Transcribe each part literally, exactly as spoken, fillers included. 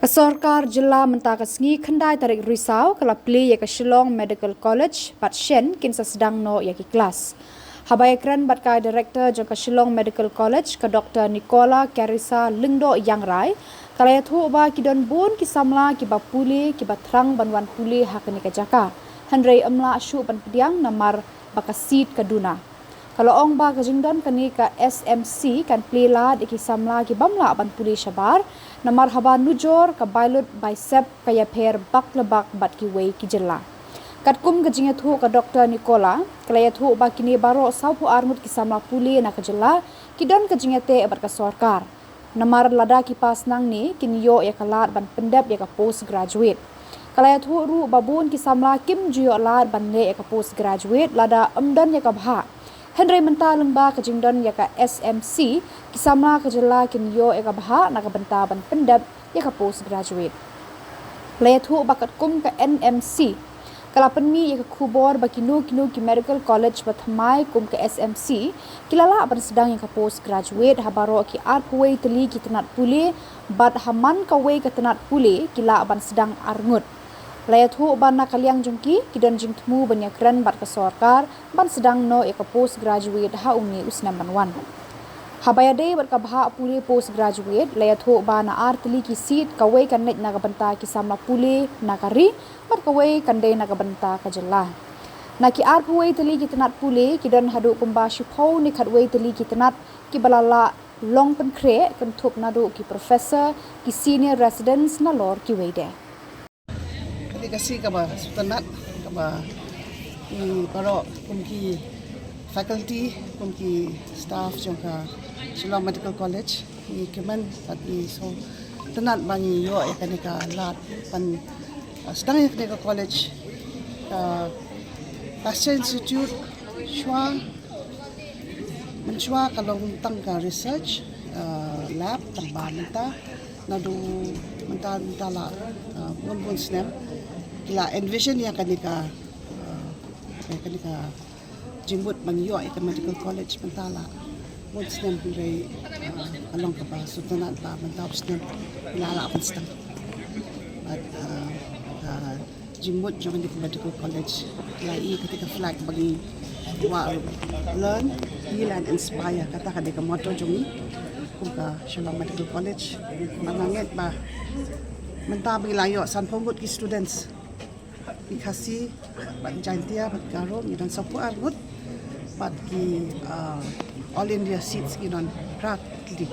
Ka sorkar jylla mynta ka sngi khyndai tarik Risaw ka la plie ïa ka Shillong Medical College bad shen kin sa sdang noh ïa ki klas. Haba ïakren bad ka Director jong ka Shillong Medical College, ka Doctor Nicola Carissa Lyngdoh Iangrai, ka la ïathuh ba ki don bun ki samla kiba pule kiba thrang ban wan pule ha kane ka jaka, hynrei ym lah shuh ban pdiang namar ba ka seat ka duna. Ka la ong ba ka jingdon kane ka S M C kan plie lad ïa ki samla ki bym lah ban pule shabar, namar haba nujor ka Bailut Baisep ka ïapher bak le bak bad kiwei ki jylla. Katkum ka jingïathuh ka Doctor Nicola, ka la ïathuh ba kine baroh sawphew ar ngut ki samla pule na ka jylla ki don ka jingïateh bad ka sorkar. Namar lada ki pass nangne kin ïoh ïa ka lad ban pyndep ïa ka post graduate. Ka la ïathuh ruh ba bun ki samla kim ju ïoh lad ban leh ïa ka post graduate lada ym don ïa ka bhah. Hynrei mynta lyngba ka jingdon ïa ka S M C, ki samla ka jylla kin ïoh ïa ka bhah na ka bynta ban pyndep ïa ka post graduate. La ïathuh ba katkum ka N M C ka la pynmih ïa ka khubor ba kino kino ki medical college ba thymmai kum ka S M C ki la lah ban sdang ïa ka post graduate ha baroh ki arphew wei tylli ki tnat pule, bad ha man kawei ka tnat pule ki lah ban sdang ar ngut. La ïathuh ba na ka liang jong ki, ki don jingthmu ban ïakren bad ka sorkar ban sdang noh ïa ka post graduate ha une u snem ban wan. Haba ïadei bad ka bhah pule post graduate, la ïathuh ba na ar tylli ki seat, kawei kan leit na ka bynta ki samla pule na ka ri bad kawei kan dei na ka bynta ka jylla. Na ki arphew wei tylli ki tnat pule, ki don haduh kumba shiphew ne khatwei tylli ki tnat kiba la lah long pynkhreh, kynthup naduh ki professor, ki senior residents nalor kiwei de. Kane ka sngi kaba sngewtynnat, kaba ngi baroh kum ki faculty, kum ki staff jong ka Shillong Medical College, ngi kmen bad ngi sngewtynnat ba ngi ïoh ïa kane ka lad ban, uh, sdang ïa kane ka college, uh, Pasteur Institute, shuwa, mynshuwa ka long tang ka research, uh, lab, tang ba mynta, naduh mynta, mynta la, uh, bun bun snem ki la envision ïa kane ka, uh, ïa kane ka jingmut ban ïoh ïa ka medical college, mynta la bun snem, hynrei, uh, ka long kaba sngewtynnat ba mynta u snem ki la lah ban sdang. Bad, uh, uh, jingmut jong kane ka medical college, la i kata ka flag ba ngi wah, learn, heal and inspire. Kata ka dei ka motto jong ngi kum ka Shillong Medical College. Ba nga ngeit ba mynta ba ngi la ïoh sanphew ngut ki students, ki Khasi bad Jaintia bad Garo ngi don sawphew ar ngut, bad ki, uh, All India seats ngi don phra tylli.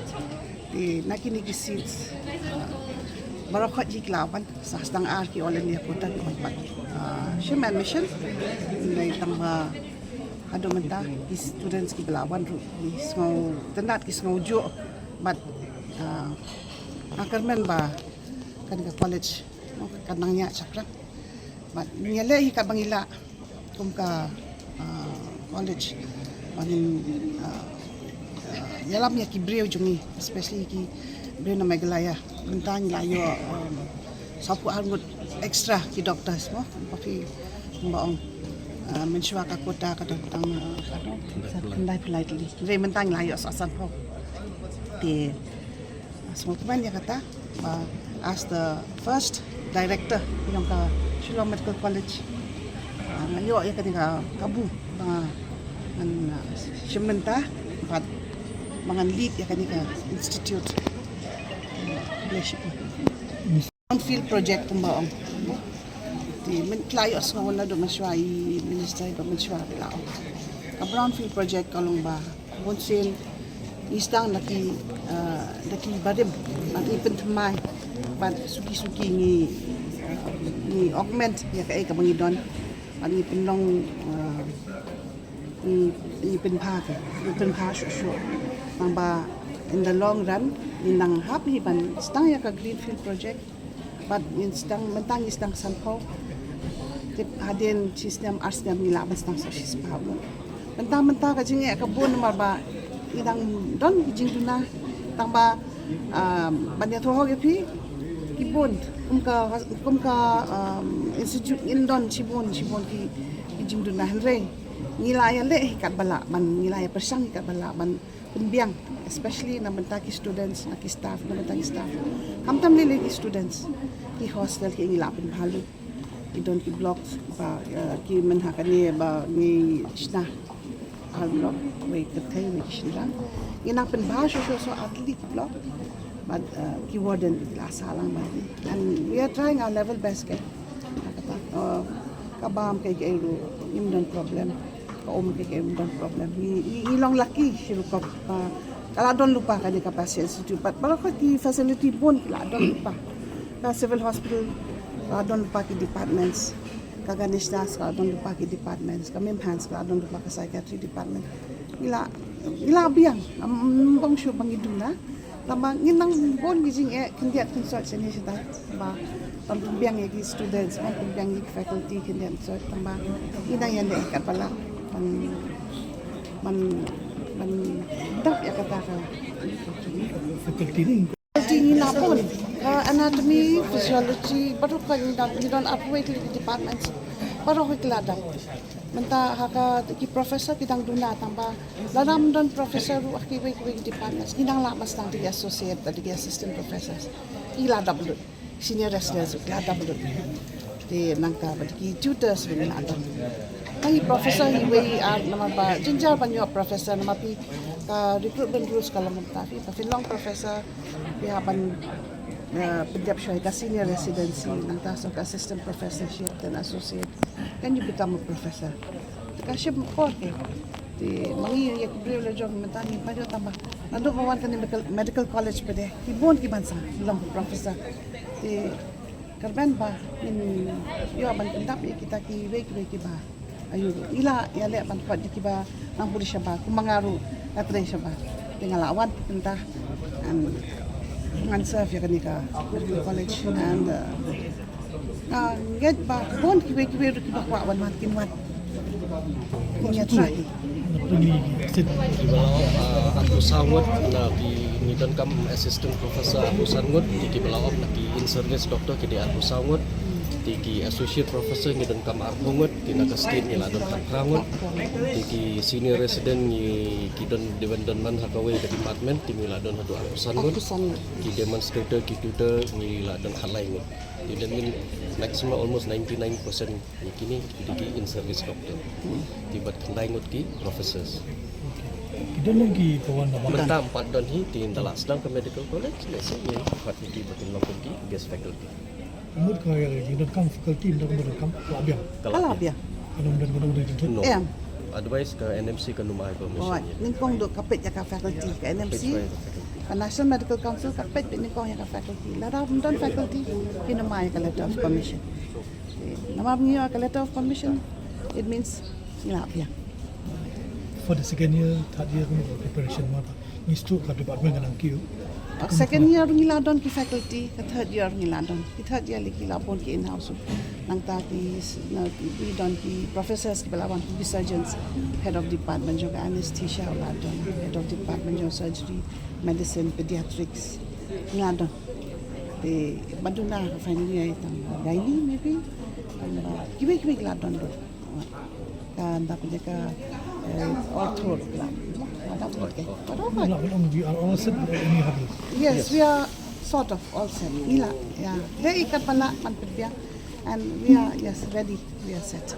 Te na kine ki seats, uh, baroh khoit ki la wan, sa tang ar ki All India quota ki wan pat, uh, shim admission. Hynrei tang ba haduh mynta ki students kiba la wan ruh ki sngewtynnat, ki sngewjuh bad, uh, nga kyrmen ba kane ka college kan nang ïaid shaphrang. Bad ngi ïaleh hi katba ngi lah kum ka, ah, college ba ngin, ah, ah, ïalam ïa ki briew jong ngi, especially ki briew na Meghalaya. Mynta ngi la ïoh, um, sawphew ar ngut extra ki doctors mo, kumba phi, kumba ong, ah, mynshuwa ka quota ka don tang, ah, ka don khyndai phew lai tylli. Hynrei mynta ngi la ïoh sa sanphew. Te sngewkmen ïa kata, uh, as the first director jong ka Shillong Medical College, uh, nga ïoh ïa kane ka kabu ba ngan, uh, shim bynta bad ba ngan lead ïa kane ka institute. Khublei shibun. Brownfield project kumba ong. Te mynta la ïohsngew naduh mynshuwa i minister ba mynshuwa la ong. Ka brownfield project ka long ba bunsien ngi sdang da ki, ah, da ki barim, da ki pynthymmai, bad suki suki ngi, ah, ngi augment ïa kaei kaba ngi don, bad ngi pynlong, ah, ngi, ngi pynbha ka, ngi pynbha shuh shuh. Tang ba in the long run ngin nang hap hi ban sdang ïa ka greenfield project. Bad ngin sdang, mynta ngi sdang sanphew. Tip hadien shi snem ar snem ngi lah ban sdang sa shispah. Mynta, mynta ka jingeh ka bun namar ba ngi dang don ki jingduna. Tang ba, um, ban ïathuh hok ïa phi, ki bun kum ka, kum ka, um, institute ngin don shibun, shibun ki, ki jingduna, hynrei ngi la ïaleh hi katba lah ban, ngi la ïapyrshang hi katba lah ban Pynbiang, especially na bynta ki students, na ki staff, na bynta ki staff. Khamtam lei lei ki students, ki hostel ki ngi la pynbha lut. Ki don ki block ba, eh, ki mynta kane ba ngi shna. Ar block, wei kynthei, wei ki shynrang. Ngi nang pynbha shuh shuh shuh ar tylli ki block. Bad, eh, ki warden ki la sah lang bad ngi. And we are trying our level best, ke. Kata, eh, ka bam kaei kaei ruh ngim don problem. Ka um kaei kaei ngim don problem. Ngi, ngi, ngi long lucky shi rukom. Ka la don lypa kane ka Pasteur Institute. Bad baroh ki facility bun ki la don lypa. Ka Civil Hospital la don lypa ki departments. Ka Ganesh Das ka la don lypa ki departments. Ka MIMHANS ka la don lypa ka psychiatry department. Ngi la, ngi la biang. Ym bang shuh ba ngi duna. Tangba ngi nang bun ki jingeh khyndiat khynsoit shane shatai. Ba ban pynbiang ïa ki students, ban pynbiang ïa ki faculty khyndiat khynsoit. Tangba ngi nang ïaleh katba lah ban, ban, ban dap ïa kata ka faculty. Faculty ngi la bun. Ka anatomy, physiology, baroh ka ngi don, ngi don arphew wei ki departments. Baroh ki la dap. Mynta ha ka ki professor ki dang duna tangba lada ym don professor ruh ha kiwei kiwei ki departments. Ngi nang lah ban sdang da ki associate, da ki assistant professors. Ki la dap lut. Senior residents ki la dap lut. Te nangta bad ki tutors ruh ki la dap. Nang ki professor hi wei ar namar ba jynjar ban ïoh professor namar phi ka recruitment rules ka long mynta phi, ba phin long professor phi hap ban, eh, pyndep shuwa ka senior residency, nangta sa ka assistant professorship, then associate. Then you become a professor. Te ka shim por ke. Te ma ngi ïa ki briew la jong mynta ngi pynjot tangba. Naduh ba wan kane medical, medical college pat de ki bun ki ban sa long professor. Te kyrmen ba ngin ïoh ban pyndap ïa kita kiwei kiwei kiba aiu ruh. Ngi la ïaleh ban khot ïa kiba nang pule shabar, kum ma nga ruh nga trei shabar. Te nga la wan mynta and ngan serve ïa kane ka medical college and, uh, nga ngeit ba bun kiwei kiwei ruh kiba kwah wan wan kin wan. Kin ïa try. Kiba la off, ah, arphew saw ngut, na ki ngi donkam assistant professor arphew san ngut, te kiba la off na ki in service doctor ki dei arphew saw ngut, te ki associate professor ngi donkam arphew ngut, te na ka state ngi la don khatphra ngut, te ki senior resident ngi ki don dei ban don man ha kawei ka department, te ngi la don haduh arphew san ngut, arphew san ngut. Ki demonstrator, ki tutor ngi la don khatlai ngut. Te that mean maximum almost ninety-nine percent ïa kine ki dei ki in service doctor. Te bad khyndai ngut ki professors. Ki don lem kiba wan na mynta em pat don hi, te ynda la sdang ka medical college, lehse ngi khot ïa ki ba kin long kum ki guest faculty. Mut ka ïa ngi donkam faculty, ynda kumba donkam ka la biang. Ka la biang. Ka la biang. Ka la biang. No. Em. Otherwise ka N M C kan ym ai permission. Alright. Nyngkong duh ka peit ïa ka faculty ka N M C. Peit ïa ka faculty. Ka National Medical Council ka peit beit nyngkong ïa ka faculty. Lada ym don faculty kin ym ai ka letter of permission. Namar ngi ïoh ka letter of permission, it means ngi la biang. For the second year, third year, kumno preparation ma ba ngi sdang ka department ka nang kiew. Second year ngi la don ki faculty, ka third year ngi la don. Ki third year lei ki la bun ki in-house. Nangta ki s-, na ki, ki don ki professors kiba la wan, ki surgeons, head of department jong ka anesthesia la don, head of department jong surgery, medicine, pediatrics. Ngi la don. Te ba duna ka final year tang gynae maybe. Tang ba kiwei kiwei ki la don don. Ka nda pynjah ka, eh, ortho la. Ada pun ke. Ada pun. Not long, we are all set with any hurdles. Yes, we are sort of all set. Ngi la, yeah. Dei katba lah ban pynbiang. And we are, yes, ready. We are set.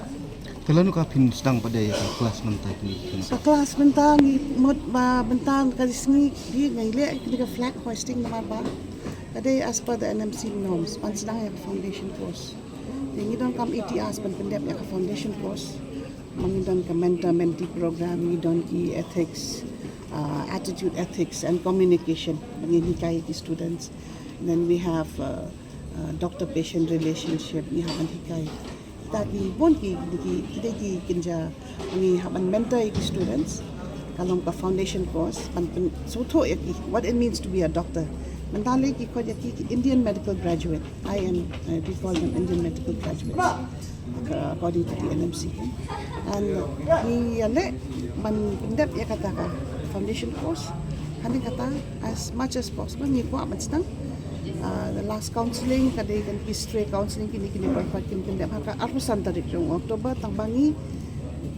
Te lano ka phin sdang pat de ka class mynta phi? Ka class mynta ngi mut ba mynta ka sngi hi ngi leh kine ka flag hoisting namar ba ka dei as per the N M C norms ban sdang ïa ka foundation course. Te ngi donkam eighty hours ban pyndep ïa ka foundation course. Ma ngi don ka mentor mentee program, ngi don ki ethics, uh, attitude ethics and communication. Ngi hikai ki students. Then we have, uh, uh, doctor patient relationship, ngi hap ban hikai. Kita ki bun ki, ki, ki, ki, ki kynja ngi hap ban mentor ïa ki students. Ka long ka foundation course ban pynsngewthuh ïa ki what it means to be a doctor. Mynta lei ki khot ïa ki, ki Indian medical graduate, I M, uh, we call them Indian medical graduates, uh, according to the N M C. And, uh, ngi ïaleh ban pyndep ïa kata ka foundation course. Hangne kata as much as possible ngi kwah ban sdang. Uh, the last counselling ka dei kan ki stray counselling kine kine baroh kin pyndep ha ka arphew san tarik jong October, tang ba ngi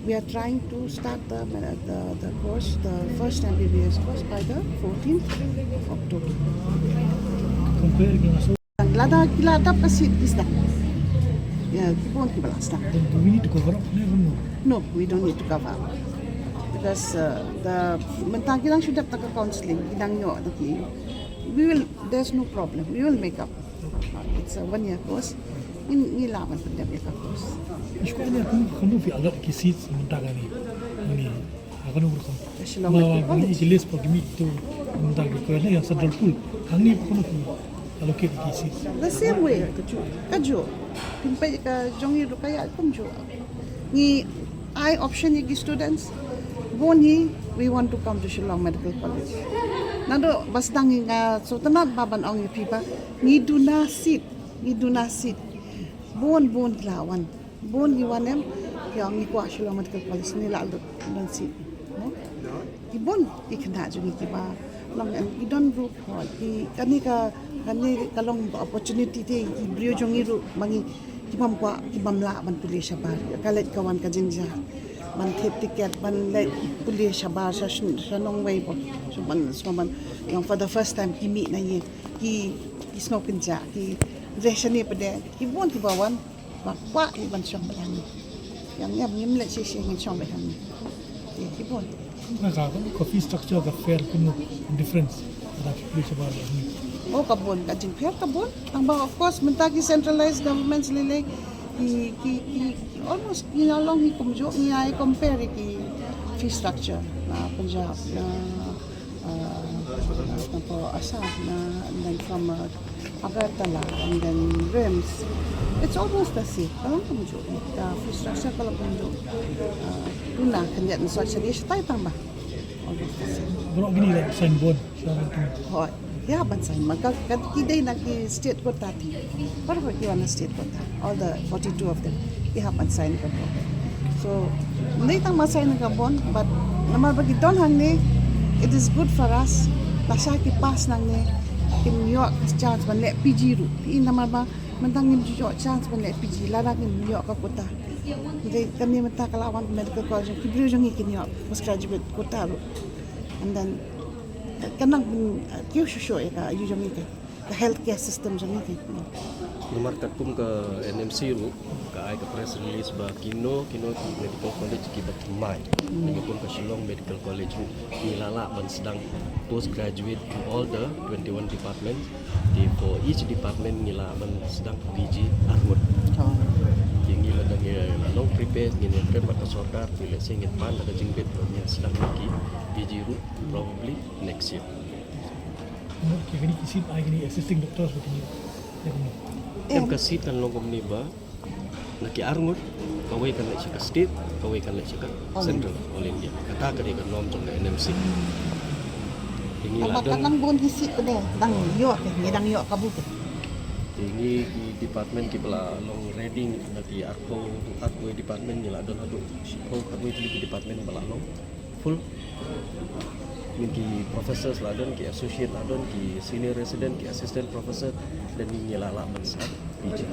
We are trying to start the, the, the course, the first M B B S course by the fourteenth of October. Compare against Lada ki la dap ka seat ki sdang. Ya, ki bun ki ba la sdang. Do we need to cover up? Never know. No, we don't need to cover up. Because uh, the mynta ki dang shu dep da ka counseling, ki dang ïoh da ki. We will, there's no problem. We will make up. Uh, it's a one year course. Ngi ngi lah ban pyndep ïa ka course. Ish ko ne kun kun fi alat ki seats mynta ka ni. Ni akan urus. Ka Shillong Medical College. Ki list pa ki meet tu mynta ki ko ne yang central pool. Hangne pa kun fi allocate ki seats. The same way. Ka ju. Pynpei ka jong i ruh ka ïa kumjuh. Ngi ai option ïa ki students. Bun hi, we want to come to Shillong Medical College. Naduh ba sdang ngi, nga sngewtynnat ba ban ong ïa phi ba ngi duna seat, ngi duna seat. Bun bun ki la wan. Bun ki wan em, ki ong ngi kwah Shillong Medical College, ngi la duna seat. Ki bun ki khynnah jong ngi kiba long em, ki don ruh ki, kane ka, kane ka long opportunity te ki briew jong ngi ruh ba ngi, ki bym kwah, ki bym lah ban pule shabar. Ka leit ka wan ka jingja ban thied ticket, ban leit pule shabar sha sha nongwei bad sha ban sngewbha ban long for the first time ki mih na ïing, ki, ki sngew kynjah, ki reh shane pat de, ki bun kiba wan. Ba kwah ïa ban shong bad hangne. Ïa ngim, ngim leit shisha, ngin shong bad hangne. Ïa ki bun. Ka ka ka fee structure ka fair, kumno difference? Ada ki pule shabar hangne. Oh, ka bun, ka jingpher ka bun. Tang ba of course mynta ki centralized governments lei lei ki, ki, ki almost ngi la long hi kumjuh, ngi ai compare ki fee structure na Punjab, na uh, from Assam, uh, and then from uh, Agartala, and then RIMS. It's almost the same. Ka long kumjuh, ka fee structure ka long kumjuh. Uh, duna khyndiat, ngi sot shane shatai tang ba. Almost the same. Baroh kine la sign bun. Hooid. Ïa ban sign ma ka, ka ki dei na ki state quota te. Baroh ki wan na state quota. All the forty-two of them. Ki hap ban sign ka bun. So, ym dei tang ba sign ka bun, but namar ba ki don hangne, it is good for us. Lashai ki pass nangne, kin ïoh chance ban leh P G ruh. Phi i, namar ba mynta ngim ju ïoh chance ban leh P G lada ngim ïoh ka quota. Dei kane mynta ka la wan medical college, ki briew jong ngi kin ïoh postgraduate quota ruh. And then ka nang pyn, uh, kiew shuh shuh ïa ka, ïa jong ngi ka, ka healthcare system jong ngi ka. Namar katkum ka N M C ruh ka ai ka press release ba kino kino ki medical college kiba thymmai, katkum ka Shillong Medical College ruh, ngi la lah ban sdang postgraduate to all the twenty-one departments. Te for each department ngi lah ban sdang P G arngut. Te ngi la dang, ngi la long prepare, ngi ïakren bad ka sorkar, te lehse ngin pan da ka jingbit ba ngin sdang ki P G ruh probably next year. Ki kine ki seat ai kine assisting doctors ba kine. Em, ka seat kan long kumne ba na ki arngut, kawei kan leit sha ka state, kawei kan leit sha ka central, all India. Kata ka dei ka norm jong ka N M C. Te ngi la don, nang bun ki seat pynne, dang ïoh ke, ngi dang ïoh kabu ke. Te ngi ki department kiba la long ready, na ki arphew, arphew department ngi la don haduh shiphew, arphew tylli ki department ba la long full. Ngi ki professors la don, ki associate la don, ki senior resident, ki assistant professor, dan ngi la lah ban sdang P G.